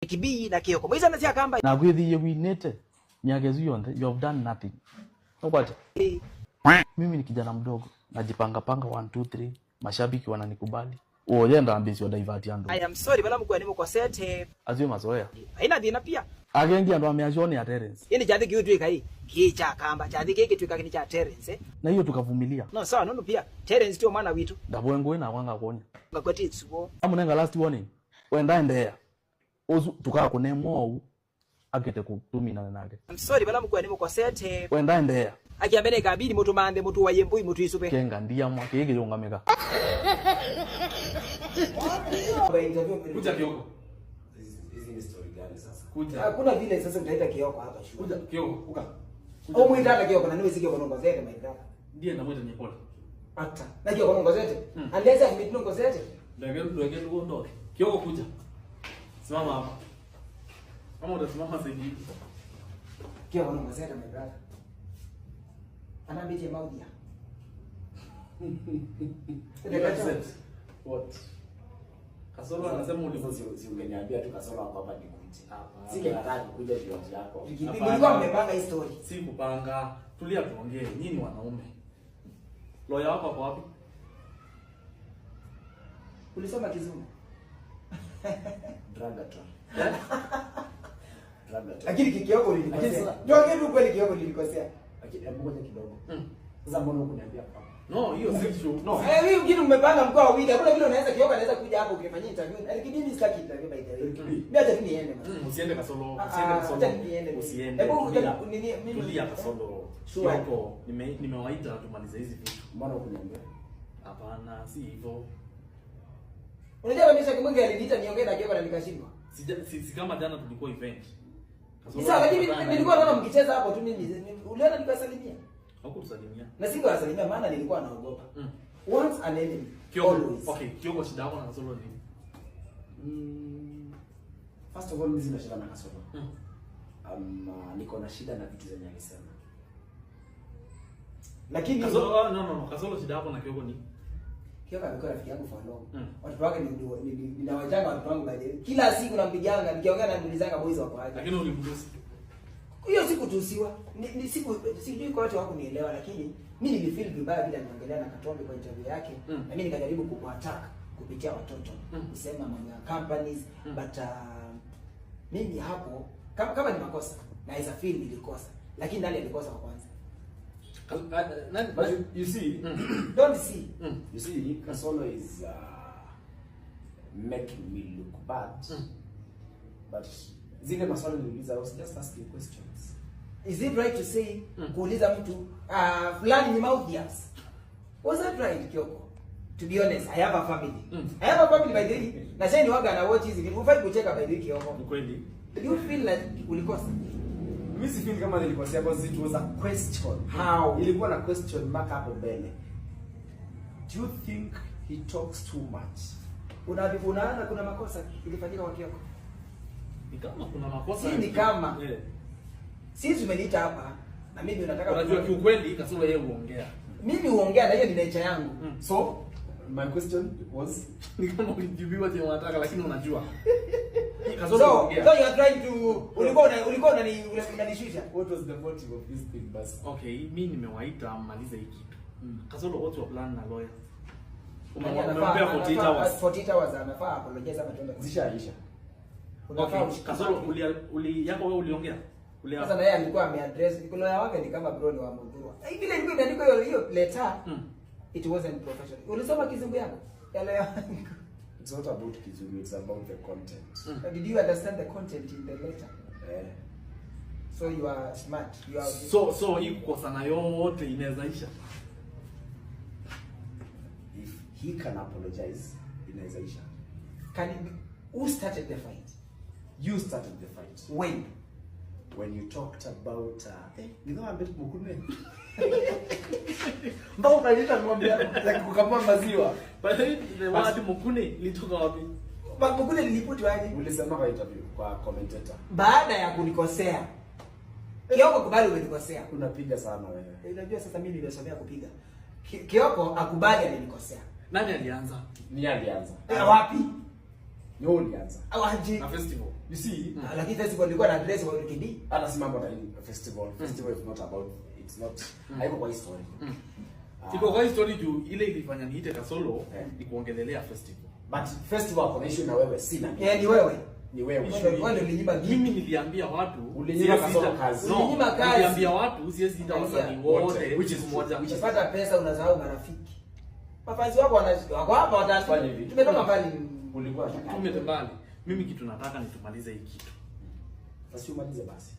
Kibii na Kioko mwiza na kamba na gwithiie winite miaka yonthe you have done nothing. Ukwate mimi ni kijana mdogo, najipanga panga 1 2 3, mashabiki wananikubali. Oyenda ambisi wa divert andu. I am sorry bala mukwa nimukosete. Azio mazoea. Haina thina pia. Agengi andu ameacione ya Terence. Ini chathi kiutwika hii kicha kamba chathi kiki twika kini cha Terence eh? Na hiyo tukavumilia. No sawa nono pia Terence tio mwana witu. Ndabwe na wanga kuonya. Ngakwati itsuo. Amunenga last warning. Wenda endea. Ozu tukakune mou akete kutumina nake. I'm sorry bala mukwa nimukosete. Wenda endea. Akiambene kabili mutu mande mutu wa yembui mutu isupe. Kenga ndia mwa kiki yongamika. Kuja Kioko. Hizi ni story gani sasa? Kuja. Hakuna vile sasa utaita Kioko hapa shule. Kuja Kioko, uka. Au mwita hata Kioko na niwe si Kioko nongozete my brother. Ndiye namwita Nyekola. Hata. Na Kioko nongozete. Alianza admit nongozete. Ndege ndege uondoke. Kioko kuja. Simama hapa. Kama utasimama sasa hivi. Kioko nongozete my brother. Anambitie maudia. You accept what? Kasolo anasema Sasa si ungeniambia tu Kasolo hapo hapa nikuje. Hapana. Singekataa kukuja jioni yako. Mlikuwa mmepanga hii story. Si kupanga. Tulia tuongee. Nyinyi wanaume. Lawyer wako hapo wapi? Ulisoma Kizungu. Dragaton. Dragaton. Lakini Kioko Lakini ulilikosea. sasa- Tuongee tu kweli Kioko ulilikosea. Lakini hebu ngoja kidogo. Sasa mbona hukuniambia hapa? No, hiyo si true. No. Eh, wewe wengine mmepanga mkoa wawili. Hakuna vile unaweza Kioko anaweza kuja hapo ukifanyia interview. Lakini mimi sitaki interview by the way. Mimi hata tu niende man. Usiende Kasolo, Ah, usiende ah, Kasolo. acha niende. Usiende. Hebu Tulia. nini mimi Tulia Kasolo. Sure. Kioko, nimewaita tumalize hizi vitu. Mbona hukuniambia? Hapana, si hivyo. Unajua Mesha Kimungi aliniita niongee na Kioko na nikashindwa. Si kama jana tulikuwa event. Kasolo Sasa lakini akakataa na nilikuwa naona mkicheza hapo tu mimi uliona nikasalimia. Hakutusalimia. Na singewasalimia maana nilikuwa naogopa. Once an enemy, Kioko. always. Okay, Kioko shida yako na Kasolo ni nini? First of all, mimi sina shida na Kasolo. Niko na shida na vitu zenye alisema. Lakini Kasolo, no no no, Kasolo shida yako na Kioko ni Kioko amekuwa rafiki yangu for long. Watoto wake ninawajanga watoto wangu by the way. Kila siku nampiganga nikiongea na niulizanga boys wako aje. Lakini ulimtusi. Hiyo siku tusiwa. Ni siku sijui kwa watu hawakunielewa lakini mimi nilifeel vibaya vile aliongelea na Katombe kwa interview yake na mimi nikajaribu kumwattack kupitia watoto kusema mambo ya companies but mimi hapo kama ni makosa naweza feel nilikosa lakini nani alikosa kwa kwanza? But you see, Don't see. You see, Kasolo is making me look bad. But zile maswali niliuliza, I was just asking questions. Is it right to say kuuliza mtu fulani ni mouth? Was that right, Kioko? To be honest, I have a family. I have a family by the way. Na sasa ni waga na watch hizi. Hufai kucheka by the way, Kioko. Ni kweli. Do you feel like ulikosa? Mimi si feel kama nilikosea because it was a question. How? Ilikuwa na question mark hapo mbele. Do you think he talks too much? Unaona kuna makosa ilifanyika kwa Kioko? Ni kama kuna makosa. Si ni kama. Sisi tumeniita hapa na mimi unataka Unajua kiukweli Kasolo yeye huongea. Mimi huongea na hiyo ni nature yangu. So my question was Ni kama ulijibiwa chenye unataka lakini unajua. Kasolo So, huongea. so you are trying to ulikuwa unanishusha. What was the motive of this thing basi? Okay, mimi nimewaita mmalize hii kitu. Kasolo, what's your plan na lawyer? Nani Umempea 48 hours. 48 hours anafaa apologize ama tuende. Zishaisha. Unafaa Okay, ushike. Kasolo yako wewe uliongea? Sasa na yeye alikuwa ameaddress lawyer wake ni kama bro ni wa Mudhurwa. Vile ilikuwa imeandikwa hiyo letter. It wasn't professional. Ulisoma Kizungu yangu? Ya lawyer wangu. It's not about Kizungu, it's about the content. Did you understand the content in the letter? So you are smart. You are So hii kukosana yote inaweza isha. If he can apologize, inaweza isha. Can it be, who started the fight? You started the fight. When? When you talked about nidho ambet mukune. Mbona unaita ng'ombe ya kukamua maziwa? But the word mukune ilitoka wapi? Mukune liliputwa aje? Ulisema kwa interview kwa commentator. Baada ya kunikosea. Kioko, kubali umenikosea. Unapiga sana wewe. Unajua sasa mimi nimesomea kupiga. Kioko akubali alinikosea. Nani alianza? Ni alianza. Wapi? Ni wewe ulianza. Au aje. Na festival. You see, Lakini festival ilikuwa na address wa KD. hata si mambo na hii festival. Festival is not about, it's not, haiko kwa hii story. Iko kwa hii story juu ile ilifanya niite Kasolo ni kuongelelea festival. But festival kuna issue na wewe, si na mimi. Eh, ni wewe. Ni wewe. Wewe ndio ulinyima gig. Mimi niliambia watu Ulinyima siwezi Kasolo kazi. No, Ulinyima kazi. niliambia watu siwezi ita wasanii wote Which is siku moja. Ukipata pesa unasahau marafiki. Mafanzi wako wako hapa Fanya watatu. hivi. Tumetoka mbali. Ulikuwa unataka. Tume mbali. Mimi kitu nataka ni tumalize hii kitu. Sasa umalize basi.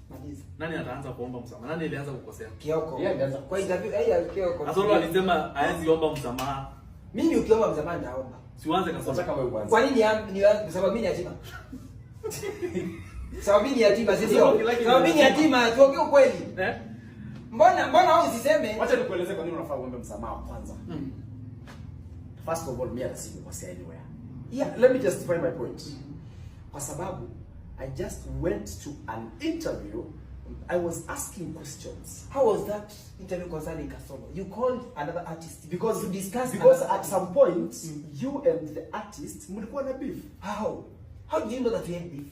Maliza. Nani ataanza kuomba msamaha? Nani alianza kukosea? Kioko. Yeye alianza Kwa interview eh Kioko. Kasolo alisema haezi omba msamaha. Mimi ukiomba msamaha nitaomba. Siuanze Kasolo. Nataka wewe uanze. Kwa nini ni sababu mimi ni yatima? Sababu mimi ni yatima, si ndio? Sababu mimi ni yatima, tuongee ukweli. Eh? Mbona wewe usiseme? Wacha nikueleze kwa nini unafaa uombe msamaha kwanza. First of all, mimi hata sikukosea anywhere. Yeah. Let me justify my point. Kwa sababu I just went to an interview. I was asking questions. How was that interview concerning Kasolo? You called another artist Because to discuss because another at some point you and the artist mlikuwa na beef. How? How did you know that we had beef?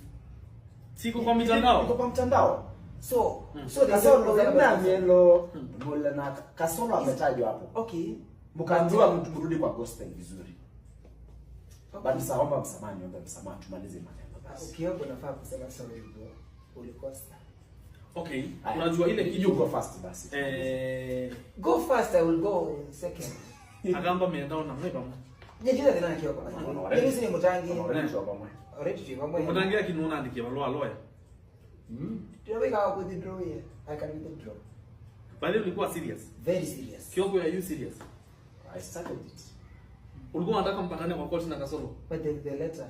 Siko kwa mitandao. Iko kwa mtandao. So so there's Kasolo na mielo mula na Kasolo ametajwa hapo. Okay. Mkaambiwa mtu mrudi kwa gospel vizuri. Okay. But saomba msamaha, niombe msamaha tumalize maneno basi. Kioko nafaa kusema sorry bro. Ulikosa. Okay. Haya. Unajua ile You kitu go first basi. Go first, I will go second. Agamba miendao na mwe pamwe. Nyejira tena Kioko. Mimi si ni mutangi. Already tuwa pamwe. Already tuwa Mutangi akinuna andikie barua lawyer. Tunaweka wa withdraw here. I can withdraw. By the way, ulikuwa serious. Very serious. Kioko, are you serious? I started it. Ulikuwa unataka mpatane kwa court na Kasolo? But the letter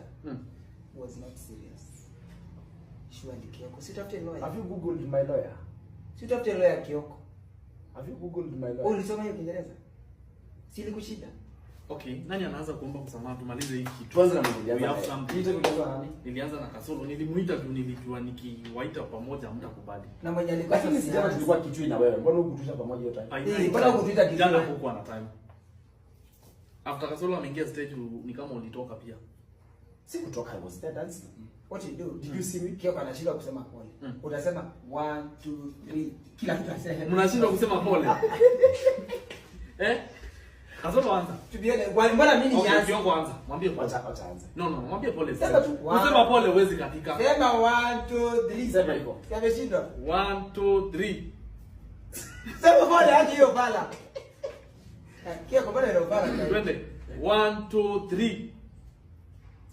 was not serious. Surely Kioko. Si utafute lawyer. Have you googled my lawyer? Si utafute lawyer Kioko. Have you googled my Wewe lawyer? ulisoma hiyo Kiingereza? Si ilikushinda? Okay, nani anaanza kuomba msamaha tumalize hii kitu? Tuanze na mwenye We have something. Interview ilianza na nani? Nilianza na Kasolo, nilimuita tu, nilijua nikiwaita pamoja hamtakubali. Na mwenye alikuwa Lakini si jana tulikuwa Kitui na wewe. Mbona hukutuita pamoja hiyo time? Eh, mbona hukutuita Kitui? Jana hukuwa na time. After Kasolo ameingia stage ni kama ulitoka pia. Sikutoka, I was there dancing. What you do? Did you see me? Kioko anashindwa kusema pole. Utasema 1 2 3 kila kitu aseme. Mnashindwa kusema pole. Eh? Kasolo anza. Tubione, mbona mimi Okay, nianze? Kioko anza. Mwambie pole. Wacha anze. No, mwambie pole. Sema tu. Kusema pole huwezi katika. Sema 1 2 3. Sema hivyo. Ameshindwa. 1 2 3. Sema pole hadi hiyo bala. Kioko mbona ile bala? Twende. 1 2 3.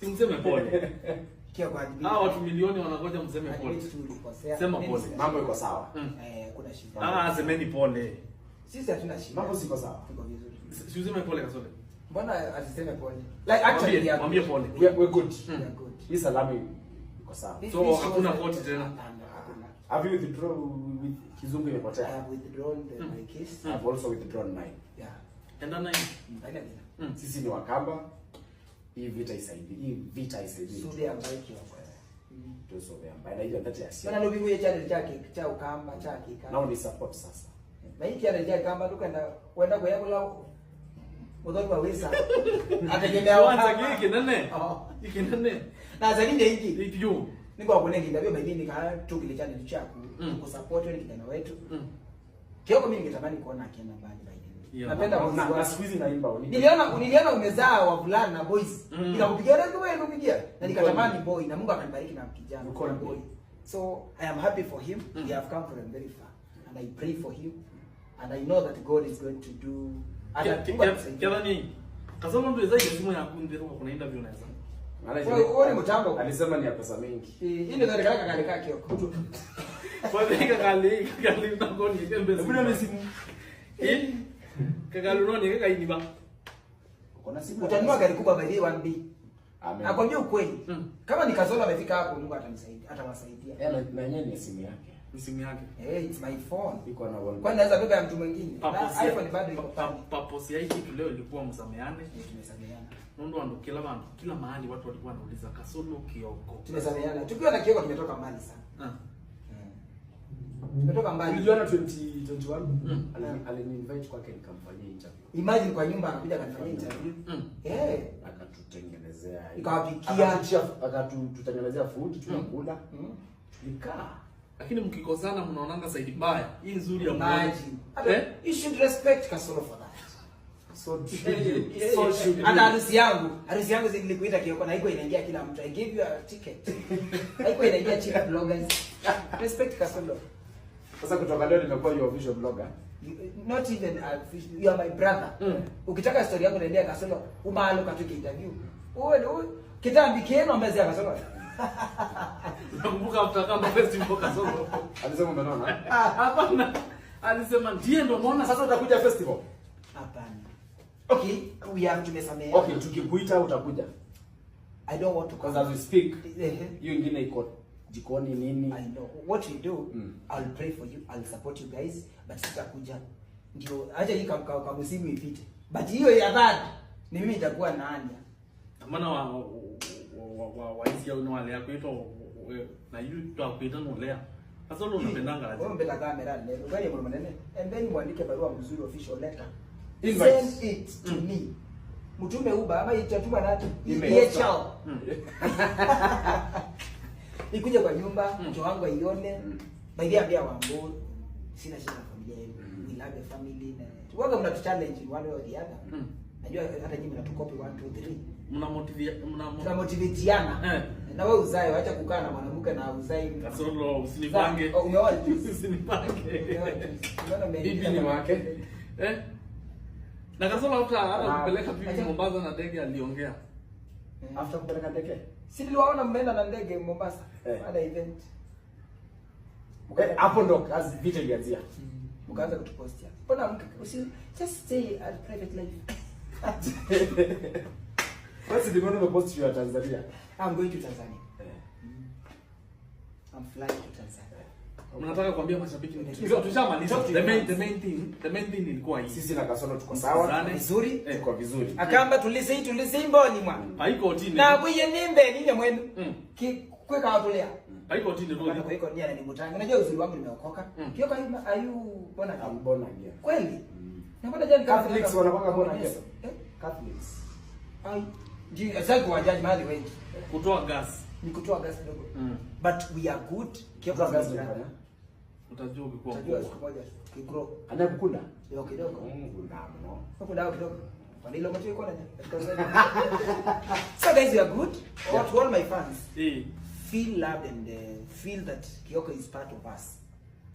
Si mseme pole. Kioko hadi. Hawa watu milioni wanangoja mseme pole. Tulikosea. Sema pole. Mambo iko sawa. Eh, kuna shida. Semeni pole. Sisi hatuna shida. Mambo siko sawa. Tuko vizuri. Si useme pole Kasole. Mbona asiseme pole? Like actually we are Mwambie good. pole. We're good. We are good. Hii salamu iko sawa. This- So, this hakuna shows court that- tena? Hapana, hakuna. Have you withdrawn with kizungu I imepotea? have withdrawn my case. I've also withdrawn mine. Yeah. Enda na hii. Haina tena. Sisi ni Wakamba. Hii vita isaidii. Hii vita isaidii. Sude ambaye Kioko. Tusobe ambaye na hiyo ndati ya Sana siasa. ndio bibi channel chake cha Ukamba chake kamba. Nao ni support sasa. Na hii channel chake kamba tukenda kwenda kwa yakula mudhoni wa wisa. Ategemea Kwanza Ukamba. kiki nene. Oh. Iki nene. Na zaidi hiki. Iki yu. Niko kwa nengi ndabio maidini ka tukile channel chaku kusupport wewe kijana wetu. Kioko mimi ningetamani kuona akienda mbali by the way. Yeah. Napenda Na, muziki na wake. siku hizi naimba oni. Niliona umezaa wavulana na boys. Nikakupigia na wewe unapigia. Na nikatamani boy na Mungu akanibariki na kijana Mkono boy. So I am happy for him. We have come from very far and I pray for him and I know that God is going to do Mungu atasaidia. Kethani. Kasolo ndo ezai simu ya kundi kwa kuna interview naweza. Wewe ni mtambo. Alisema ni ya pesa mingi. Hii ndio ndio kaka kaka Kioko. Kwa hiyo kakali ndako ni kembe. Hebu nione simu. Eh? Kakali unaoni kaka iniba. Uko na simu? Utanunua gari kubwa by the way 1B. Amen. Nakwambia ukweli. Kama ni Kasolo amefika hapo Mungu atanisaidia, atawasaidia. Eh, na yenyewe ni simu yake. Ni simu yake. Hey, it's my phone. Iko na wall. Kwani naweza beba ya mtu mwingine? Na Purpose iPhone bado iko pale. Purpose ya hii kitu leo ilikuwa msameane. Eh, tumesameheana. Nondo ando kila bantu, kila mahali watu walikuwa wanauliza Kasolo Kioko. Tumesameheana. Tukiwa na Kioko tumetoka mbali sana. Tumetoka mbali. Tulijuana 2021. Alini-invite kwake nikamfanyia interview. Imagine kwa nyumba akakuja akanifanyia interview. Eh, Akatutengenezea. Ikawapikia. Akatutengenezea food tunakula. Tulikaa. Lakini mkikosana mnaonanga side mbaya. Hii nzuri ya Imagine. Hata Eh? you should respect Kasolo for that. So should you. So should you. Hata harusi yangu nilikuita Kioko na haikuwa inaingia kila mtu. I gave you a ticket. Haikuwa inaingia cheap bloggers. Respect Kasolo. Sasa kutoka leo nimekuwa your official blogger. Not even you are my brother. Ukitaka story yangu naendea Kasolo, umalo katuke interview. Uwe uwe kitambi kieno mbezi ya Kasolo. Nakumbuka after kama festival Kasolo. Alisema umenona. Hapana. Alisema ndiye ndo umeona Sasa utakuja festival. Hapana. Okay, we have tumesamea. Okay, tukikuita utakuja. I don't want to Because as we speak, Ehe. hiyo ingine iko jikoni nini. I know. What you do, I'll pray for you, I'll support you guys, but sitakuja. Ndio, acha hii kama msimu ipite. But hiyo ya third ni mimi nitakuwa nani? Maana wa wa hizi au wale yako ito na yu to akuita nolea. Sasa wewe unapendanga aje? Wewe mbele kamera leo. Kwani mwana manene? And then muandike barua mzuri, official letter. Invite. Send it to me. Mtume Uber ama itatuma nani? Email. DHL. Ikuje kwa nyumba, mtoto wangu aione. By the way, ambia Wambo sina shida na familia yenu. We love the family na waga mnatu challenge in one way or the other. Najua hata nyinyi mnatucopy 1 2 3. Mna motivate mna Tunamotivatiana. Eh. Na wewe uzae, acha kukaa na mwanamke na uzai. Kasolo usinipange. Oh, umeoa juzi. Usinipange. Umeoa juzi. Umeona Bibi ni wake. Eh? Na Kasolo after hata kupeleka bibi Acha- Mombasa na ndege aliongea. After kupeleka ndege. Si niliwaona mmeenda na ndege Mombasa. Eh. Baada ya event. Eh, hapo ndo kazi vita ilianzia. Mkaanza kutupostia. Mbona usi just stay at private life. Basi nimeona umepost ya Tanzania. I'm going to Tanzania. I'm flying to Tanzania. Mnataka kuambia mashabiki nini? Tushamaliza. The main thing ilikuwa hii. Sisi na Kasolo tuko sawa. Msikizane. Vizuri. Eh. Tuko vizuri. Akamba tulisei tulisei mboni mwa. Haiko tini. Na kuye nimbe ninye mwenu. Ki kweka watulea. Haiko tini Kwa rudi. hiyo ni ananimutanga. Unajua uzuri wangu nimeokoka. Kioko are you born again? I'm born again. Kweli? Na mbona jana Catholics wanakuwa born again. Yes. Eh? Catholics. Ai. Ndio sasa kwa jaji mahali wengi. Kutoa gas. Ni kutoa gas kidogo. But we are good. Kioko Kutoa gas is my brother. unafanya? Utajua ukikuwa Utajua mkubwa. siku moja kigrow. Anayekukunda? Kidogo kidogo. Mungu ndamno. Huko dawa kidogo. Kwa nilo macho iko na. So guys, we are good. Yeah. To all my fans, Eh. feel loved and feel that Kioko is part of us.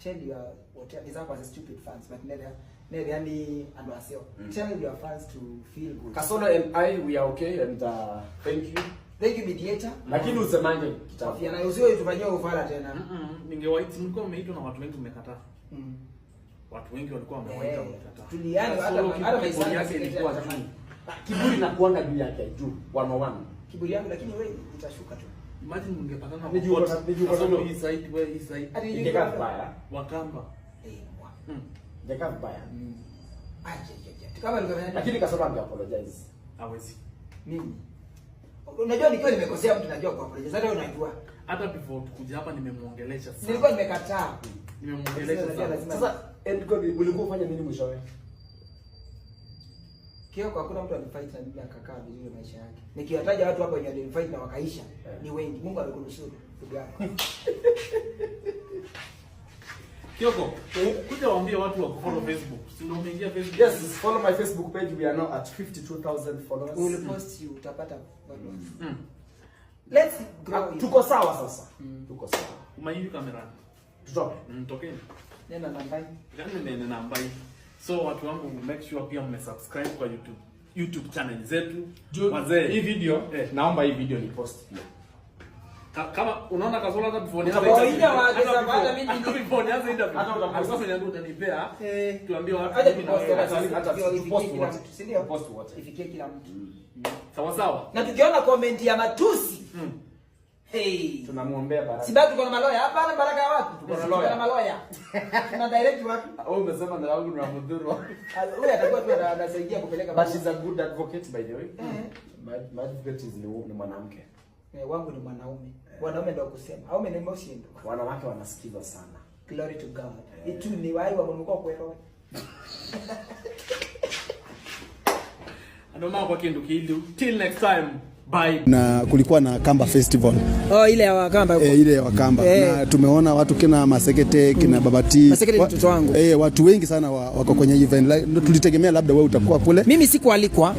Tell your whatever is as stupid fans, but never never yani and wasio. Tell your fans to feel good. Kasolo and I, we are okay and thank you. Thank you, mediator. Lakini usemange kitabu. Afia na usiwe tufanyie ufala tena. Ningewaita, mlikuwa mmeitwa na watu wengi mmekataa. Watu wengi walikuwa wamewaita Eh, wamekataa. tuliani hata Kasolo hata kiburi maisha yake ilikuwa juu. Kiburi na kuanga juu yake juu 101. Kiburi yangu lakini wewe itashuka tu. Imagine mngepatana Ni juu kwa kwa- ni juu kwa Kasolo Kasolo. hii side, wewe hii side. Hadi Ingekaa vibaya. Wakamba. Eh, mwa. Ingekaa vibaya. Aje aje aje. Kama nilikuwa Lakini Kasolo ange apologize. Hawezi. mimi. Unajua nikiwa nimekosea mtu najua kwa apologize. Hata wewe unajua. Hata before tukuja hapa nimemuongelesha sana. Nilikuwa nimekataa. Nimemuongelesha Lazima- sana. lazima- Sasa and God, ulikuwa ufanya nini mwishowe? Kioko hakuna mtu alifight na mimi akakaa vizuri maisha yake. Nikiwataja watu hapa wenye walinifight na wakaisha ni wengi. Mungu amekunusuru ndugu yako. Kioko, kuja waambie watu wa kufollow Facebook. Si ndio umeingia Facebook? Yes, follow my Facebook page. We are now at 52,000 followers. We will post you, utapata followers. Let's grow Ah, it. tuko sawa sasa. Tuko sawa. Umaivi kamera. Tutoke. Tokeni. Nena nambai. Yaani nene namba hii. So watu wangu, make sure pia mmesubscribe kwa YouTube channel zetu. Wazee. Hii video, Eh. naomba hii video ni post pia. Kama unaona Kasolo hata before nianze Kawaida interview, wa hata hata mimi hata before nianze interview. Hata utapost. Alikuwa ameniambia utanipea. Eh. Tuambie watu Acha mimi na tupost wewe. hata sisi, Hata ndio ifikie tupost kila wote. mtu, si ndio? Tupost wote. Ifikie kila mtu. Sawa sawa. Na tukiona comment ya matusi. Hey. Tunamuombea baraka. Si bado tuko na maloya hapa na baraka ya wapi? Tuko na Tuko na lawyer. maloya. Tuna direct wapi? Wewe umesema na wangu ni mdhuru. Huyu atakuwa tu anasaidia kupeleka. But she's a good advocate, by the way. My advocate is ni mwanamke. Eh, wangu ni mwanaume. Wanaume ndio kusema. Au mimi ni ndo. Wanawake wanasikiza sana. Glory to God. Itu ni wai wa Mungu kwa kwelo. Andoma kwa kindu kilu. Till next time. Bye. Na kulikuwa na Kamba Festival. Oh, ile ya Wakamba huko. Ile ya Wakamba. Na tumeona watu kina Masekete, kina Babati. Masekete ni mtoto wangu. Watu wengi sana wako kwenye event. Like, tulitegemea labda wewe utakuwa kule. Mimi sikualikwa.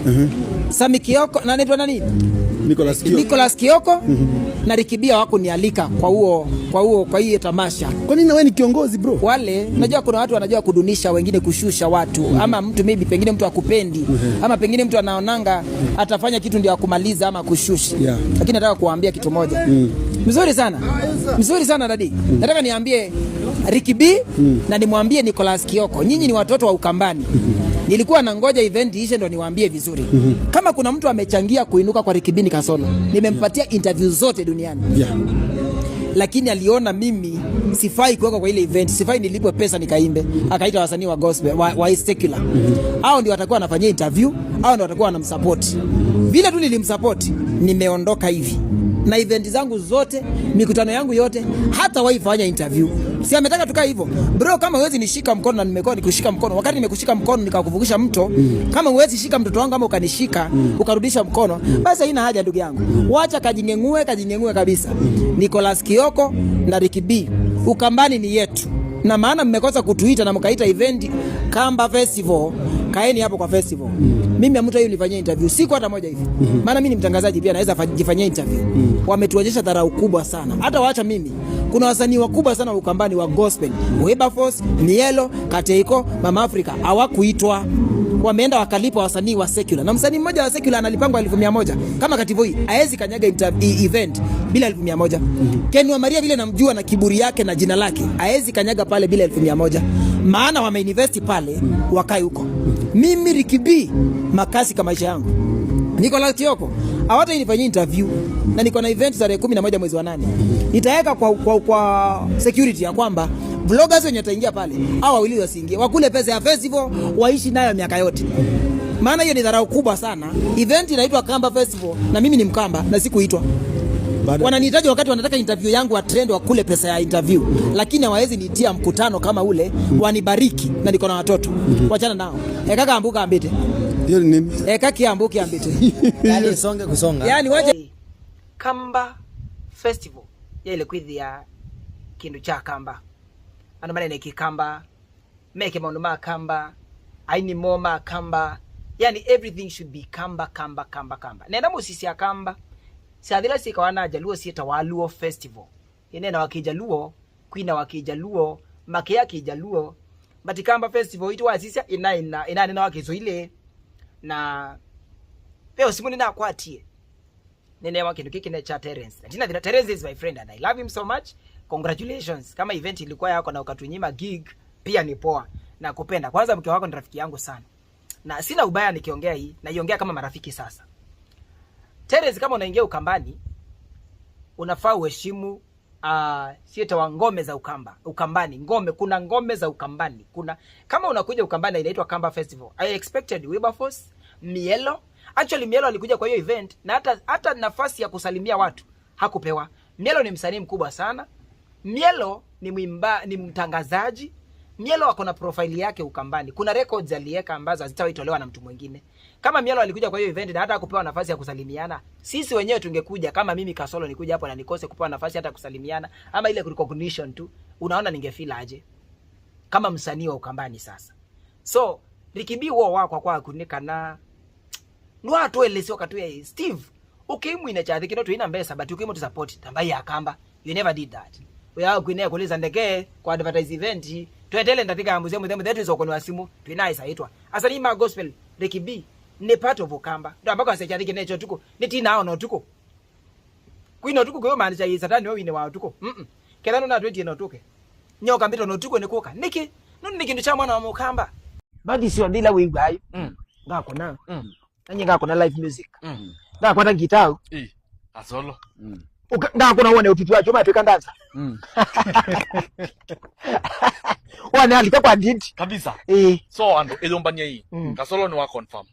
Sami Kioko na anaitwa nani? Nicholas Kioko. Nicholas Kioko na Rikibia wakunialika kwa hiyo tamasha. Kwa nini na wewe ni kiongozi bro? Wale najua kuna watu wanajua kudunisha wengine, kushusha watu ama mtu maybe pengine mtu akupendi ama pengine mtu anaonanga atafanya kitu ndio akumaliza ama kushusha. Lakini nataka kuwaambia kitu moja. Mzuri sana. Mzuri sana dadi. Nataka niambie Ricky B na nimwambie Nicholas Kioko, nyinyi ni watoto wa Ukambani. Nilikuwa nangoja event ishe ndo niwaambie vizuri. Kama kuna mtu amechangia kuinuka kwa Ricky B ni Kasolo. Nimempatia interview zote duniani. Lakini aliona mimi sifai kuwekwa kwa ile event, sifai nilipwe pesa nikaimbe. Akaita wasanii wa gospel, wa secular. Hao ndio watakuwa wanafanyia interview, hao ndio watakuwa wanamsupport. Vile tu nilimsupport, nimeondoka hivi. Na event zangu zote, mikutano yangu yote, hata waifanya interview. Si ametaka tukae hivyo. Bro, kama huwezi nishika mkono na nimekuwa nikushika mkono, wakati nimekushika mkono nikakuvukisha mto, kama huwezi shika mtoto wangu ama ukanishika, ukarudisha mkono, basi haina haja ndugu yangu. Wacha kajingengue kabisa. Nicholas Kioko na Ricky B, Ukambani ni yetu. Na maana mmekosa kutuita na mkaita event Kamba Festival, kaeni hapo kwa festival. Mimi hamta hiyo nifanyia interview siku hata moja hivi. Maana mimi ni mtangazaji pia, naweza jifanyia interview. Wametuonyesha dharau kubwa sana. Hata waacha mimi. Kuna wasanii wakubwa sana wa Ukambani wa gospel, Weberforce, Mielo, Kateiko, Mama Africa hawakuitwa. Wameenda wakalipa wasanii wa secular. Na msanii mmoja wa secular analipangwa 1,100. Kama Kativoi haezi kanyaga event bila 1,100. Ken wa Maria vile namjua na kiburi yake na jina lake, haezi kanyaga pale bila 1,100. Maana wameinvest pale, wakae huko. Mimi Ricky B makasi kama maisha yangu. Nicholas Kioko hawatanifanyia interview na niko na event tarehe 11 mwezi wa 8. Nitaweka kwa security ya kwamba vloggers wenye wataingia pale hao wawili wasiingie, wakule pesa ya festival waishi nayo miaka yote. Maana hiyo ni dharau kubwa sana. Event inaitwa Kamba Festival na mimi ni Mkamba na sikuitwa. Wananihitaji wakati wanataka interview yangu wa trend wakule pesa ya interview, lakini hawawezi niitia mkutano kama ule wanibariki na niko na watoto. Wachana nao. Kaka ambuka ambite. Hiyo ni nini? Kaki ambuki ambite. Yaani songe kusonga. Yaani wacha Kamba Festival ya ile kwithia kindu cha Kamba. Ano manene kikamba, meke maundu ma Kamba, aini mo ma Kamba. Yani everything should be Kamba, Kamba, Kamba, Kamba. Nenda musisi ya Kamba. Siathila sikawana Jaluo sieta Waluo Festival. Inena wakijaluo, kwina wakijaluo, makia kijaluo. But Kamba Festival itu wasisia ina nina wakizoile. Na peo simu nina kwatie. Nene wa kindu kiki ne cha Terence. Na tina Terence is my friend and I love him so much. Congratulations. Kama event ilikuwa yako na ukatunyima gig, pia ni poa. Na kupenda. Kwanza mke wako ni rafiki yangu sana. Na sina ubaya nikiongea hii, naiongea kama marafiki sasa. Terence, kama unaingia Ukambani, unafaa uheshimu sieta wa ngome za Ukambani, ngome, kuna ngome za Ukambani. Kuna kama unakuja Ukambani inaitwa Kamba Festival. I expected Weberforce, Mielo. Actually Mielo alikuja kwa hiyo event na hata nafasi ya kusalimia watu hakupewa. Mielo ni msanii mkubwa sana. Mielo ni mwimba, ni mtangazaji. Mielo ako na profile yake Ukambani. Kuna records aliweka ambazo hazitawahi tolewa na mtu mwingine. Kama Mielo alikuja kwa hiyo event na hata hakupewa nafasi ya kusalimiana, sisi wenyewe tungekuja, kama mimi Kasolo nikuja hapo na nikose kupewa nafasi hata kusalimiana ama ile recognition tu, unaona ningefeel aje kama msanii wa Ukambani sasa. So Ricky B wo wakwa kwa kunikana nwa tuelezeo katuye Steve ukimu ina chathi kino tuina mbesa but ukimu to support tambai ya Kamba. You never did that. Uya kwine kuliza ndeke kwa advertise event twetele ndatika ya muzimu themu thetu izoko ni wasimu tuina isa itwa. Asa ni ma gospel Ricky B ni part of Ukamba. Ndo ambako asa chathi kinecho tuko ni tina hao no tuko. Kwino tuko kwa maanisha yi satani wewe ni wa tuko. Kethano na twetie no tuke. Nyoka mbito no tuko ni kuka. Niki nuni ni kindu cha mwana wa Mukamba. Badi sio ndila wewe Ngakona. Nanye ngakona live music. Ngakwata guitar. Asolo. Ndakuna wone ututu wacho matwika ndanza. Wane alika kwa didi. Kabisa. Eh. So ando elombania hii. Kasolo ni wa confirm.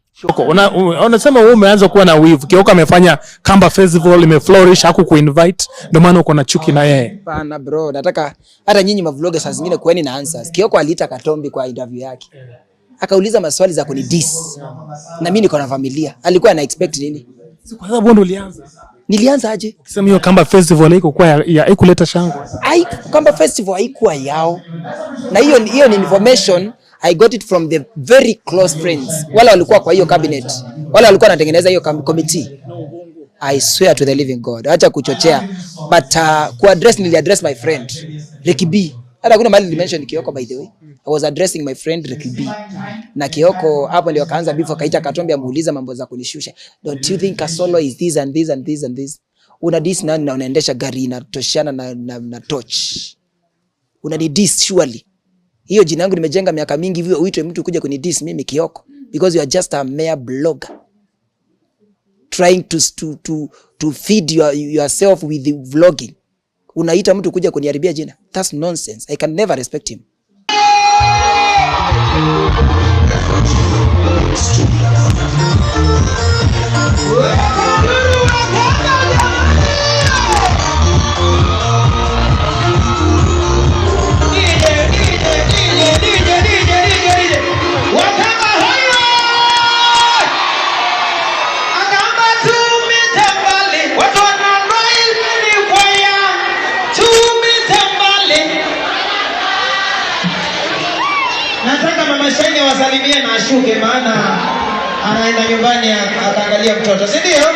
Unasema wewe umeanza kuwa na wivu. Kioko amefanya Kamba Festival imeflourish, hakukuinvite, ndio maana uko na chuki na yeye. Hapana bro, nataka hata nyinyi mavlogger saa zingine kueni na answers. Kioko aliita Katombi kwa interview yake. Akauliza maswali za kunidis. Na mimi niko na familia. Alikuwa ana expect nini? Si kwa sababu wewe ndio ulianza. Nilianza aje? Ukisema hiyo Kamba Festival haikuwa ya haikuleta shangwe. Ai, Kamba Festival haikuwa yao. Na hiyo ni information I got it from the very close friends. Wala walikuwa kwa hiyo cabinet. Wala walikuwa wanatengeneza hiyo committee. I swear to the living God. Acha kuchochea. But ku address nili address my friend Ricky B. Hata kuna mahali nilimention Kioko, by the way. I was addressing my friend Ricky B. Na Kioko hapo ndio akaanza beef, akaita Katombi amuuliza mambo za kunishusha. Don't you think Kasolo is this and this and this and this? Una diss nani na unaendesha gari inatoshana na torch? Unani diss surely. Hiyo jina yangu nimejenga miaka mingi hivyo uitwe mtu kuja kuni diss mimi Kioko because you are just a mere blogger trying to feed yourself with the vlogging. Unaita mtu kuja kuniharibia jina. That's nonsense. I can never respect him. Nataka Mama Shani awasalimie na ashuke, maana anaenda nyumbani akaangalia mtoto, si ndio?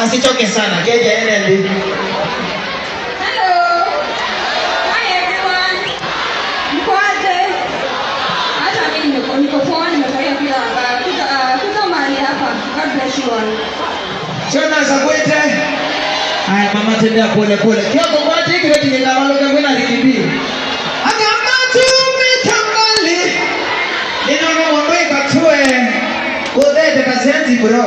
Asichoke sana. Keja NLD. Hello. Hi everyone. Mko aje? Hata mimi niko poa, nimefurahia pia kuja mahali hapa. God bless you all. Chona za kwete. Haya mama, tembea pole pole. Kioko kwati kile kinga kwena likibi. Agamba tumita mbali. Ninono mwambe katue. Kodete kasenzi bro.